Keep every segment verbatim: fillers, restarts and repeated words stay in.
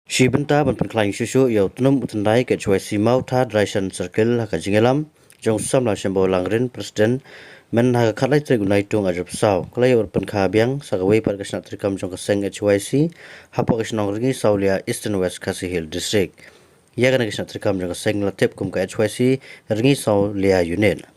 Shi bynta ban pynkhlaiñ shuh shuh ïa u tnum u tyndai ka H Y C Mawthadraishan Circle ha ka jingïalam jong u samla Shembor Langrin, President, mynta ha ka khatlai tarik u Naitung arhajar arphew saw, ka la ïoh ban pynkha biang sa kawei pat ka shnat treikam jong ka seng H Y C hapoh ka shnong Rngi Sawlia, Eastern West Khasi Hills District. Ïa kane ka shnat treikam jong ka seng la tip kum ka H Y C Rngi Sawlia Unit.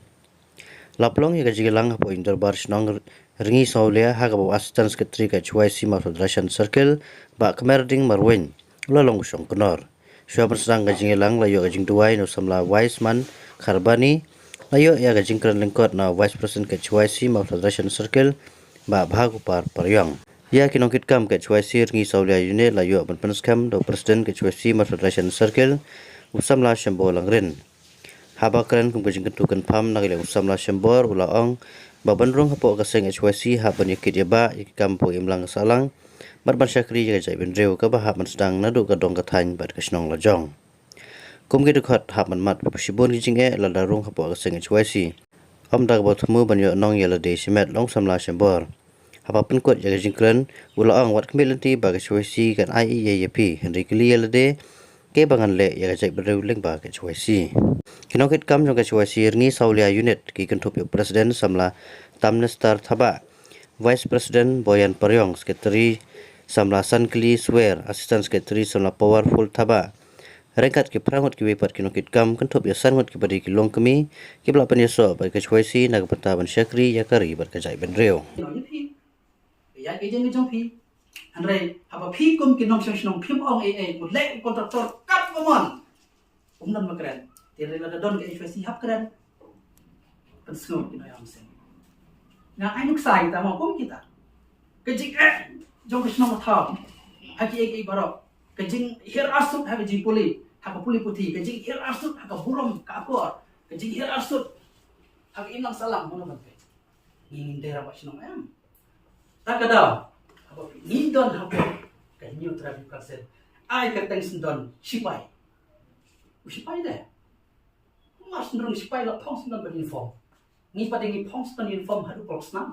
La pynlong ïa ka jingïalang hapoh ïing dorbar shnong Rngi Sawlia ha kaba u Assistant Secretary ka H Y C Mawthadraishan Circle, Bah Khmerding Marweiñ, u la long u shongknor. Shuwa ban sdang ka jingïalang la ïoh ka jingduwai na u samla Wiseman Kharbani, la ïoh ïa ka jingkren lyngkot na u Vice President ka H Y C Mawthadraishan Circle, Bah Bhagopar Pariong. Ïa ki nongkitkam ka H Y C Rngi Sawlia Unit la ïoh ban pynskhem da u President ka H Y C Mawthadraishan Circle, u samla Shembor Langrin. Haba kren kum ka jingkyntu kynpham na ka liang u samla Shembor u la ong ba ban rung hapoh ka seng H Y C hap ban ïakit ïabah ïa ki kam hapoh imlang sahlang bad ban shakri ïa ka jaitbynriew kaba hap ban sdang naduh ka dong ka thaiñ bad ka shnong lajong. Kum ki dkhot hap ban mad ba shibun ki jingeh lada rung hapoh ka seng H Y C. Ym da kaba thmu ban ïoh nong ïa lade shimet, ong u samla Shembor. Haba pynkut ïa ka jingkren u la ong wat khmih lynti ba ka H Y C kan ai ei ei ïa phi, hynrei kylli ïa lade kaei ba ngan leh ïa ka jaitbynriew lyngba ka H Y C. Ki nongkitkam jong ka H Y C Rngi Sawlia Unit ki kynthup ïa u President samla Tamnestar Thabah, Vice President Boyan Pariong, Secretary samla Sankli Swer, Assistant Secretary samla Powerful Thabah, ryngkat ki phra ngut kiwei pat ki nongkitkam kynthup ïa san ngut kiba dei ki longkmie kiba la pynïasoh bad ka H Y C na ka bynta ban shakri ïa ka ri bad ka jaitbynriew. Ïa phi, ïa ka jingim jong phi. Hynrei haba phi kum ki nongshong shnong phim ong ei ei, mut leh u contractor katba mon, um don ba kren. Te hynrei lada don ka H Y C hap kren. Pynsngew ki nongïalam seng. Nga ai nuksa ïa kita mo kum kita. Ka jingeh jong ka shnong ka thaw ha kiei kiei baroh. Ka jinghiar arsut ha ka jingpule, ha ka pule puthi, ka jinghiar arsut ha ka burom ka akor, ka jinghiar arsut ha ka imlang sahlang, mano ban peit? Ngi ngim dei rangbah shnong em? Ta ka daw haba ngi don hapoh ka Hynñiew Tribal Council, ai kyrteng syndon shipai. U shipai de, mar syndon shipai la phong syndon bad uniform. Ngi pat ngi phong syndon uniform haduh pyrshah snam.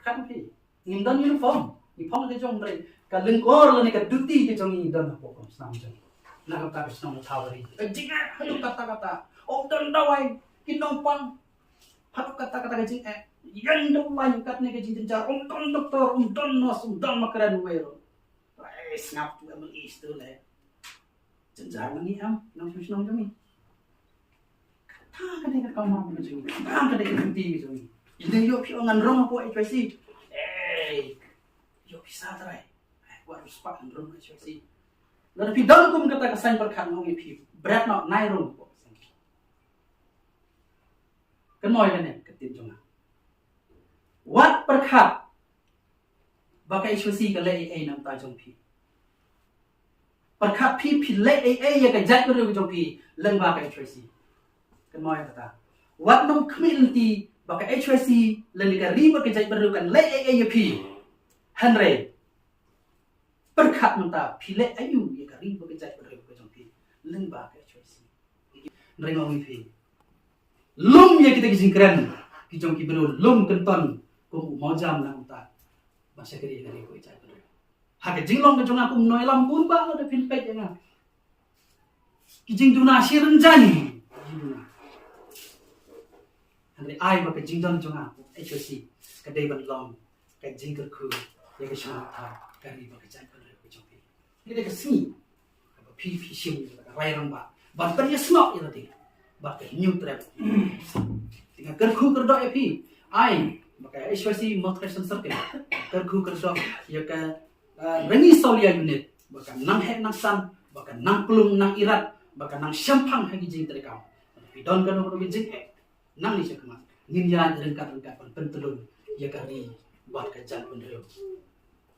Kan phi, ngim don uniform, ngi phong ka jong, hynrei ka lyngkor lane ka duty ka jong ngi don hapoh ka snam jong ngi. Na kata ka shnong ka thaw ri, ka jingeh haduh katta katta. Ym don dawai, ki nongpang, haduh katta katta ka jingeh. Ïeng da u lain katne ka jingjynjar, ym don doktor, ym don nurse, ym don ma kren wei ruh. Ai, sngap tu M L A tu le. Jynjar ma ngi em, nongshong shnong jong ngi. Kata ka dei ka kamram ka jong ngi, kata ka dei ka duty ka jong ngi. Ïa ngi ïoh phi ong ngan rung hapoh H Y C. Ei, ïoh phi sa trai. Ai, wat riewspah ngan rung H Y C. Lada phi don kum kata ka saiñ pyrkhat, nga ong ïa phi, bret noh, nai rung hapoh ka saiñ. Kynmaw ïa kane ka ktien jong nga. Wat pyrkhat ba ka H Y C ka leh ei ei na ka bynta jong phi. Pyrkhat phi, phi leh ei ei ïa ka jaitbynriew jong phi lyngba ka H Y C. Kynmaw ïa kata. Wat nym khmih lynti ba ka H Y C lane ka ri bad ka jaitbynriew kan leh ei ei ïa phi. Hynrei pyrkhat mynta phi leh aïu ïa ka ri bad ka jaitbynriew ka jong phi lyngba ka H Y C. Hynrei nga ong ïa phi, lum ïa kita ki jingkren ki jong ki briew lum kynton kum u mawjam na kumta ban shakri ïa ka ri bad ka jaitbynriew. Ha ka jinglong ka jong nga kum u nongïalam, bun bah lada phin peit ïa nga, ki jingduna shi rynjang, ki jingduna. Hynrei ai ba ka jingdon jong nga kum H Y C ka dei ban long ka jingkyrkhu ïa ka shnong ka thaw, ka ri bad ka jaitbynriew ka jong phi. Ka dei ka sngi kaba phi, phi shim ïa ka rai rangbah ban pynïasnoh ïa lade bad ka Hynñiew Tribal. Te nga kyrkhu kyrdoh ïa phi, ai ba ka H Y C Mawthadraishan Circle kyrkhu kyrdoh ïa ka, eh, Rngi Sawlia Unit ba kan nang heh nang san, ba kan nang plung nang irat, ba kan nang shemphang ha ki jingtreikam. Phi don kano kano ka jingeh, nang ïa sha khmat, ngin ïaid ryngkat ryngkat ban pyntyllun ïa ka ri bad ka jaitbynriew.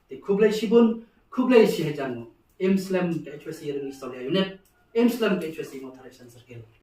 Te khublei shibun, khublei shihajar nguh. Im slem ka H Y C Rngi Sawlia Unit, im slem ka H Y C Mawthadraishan Circle.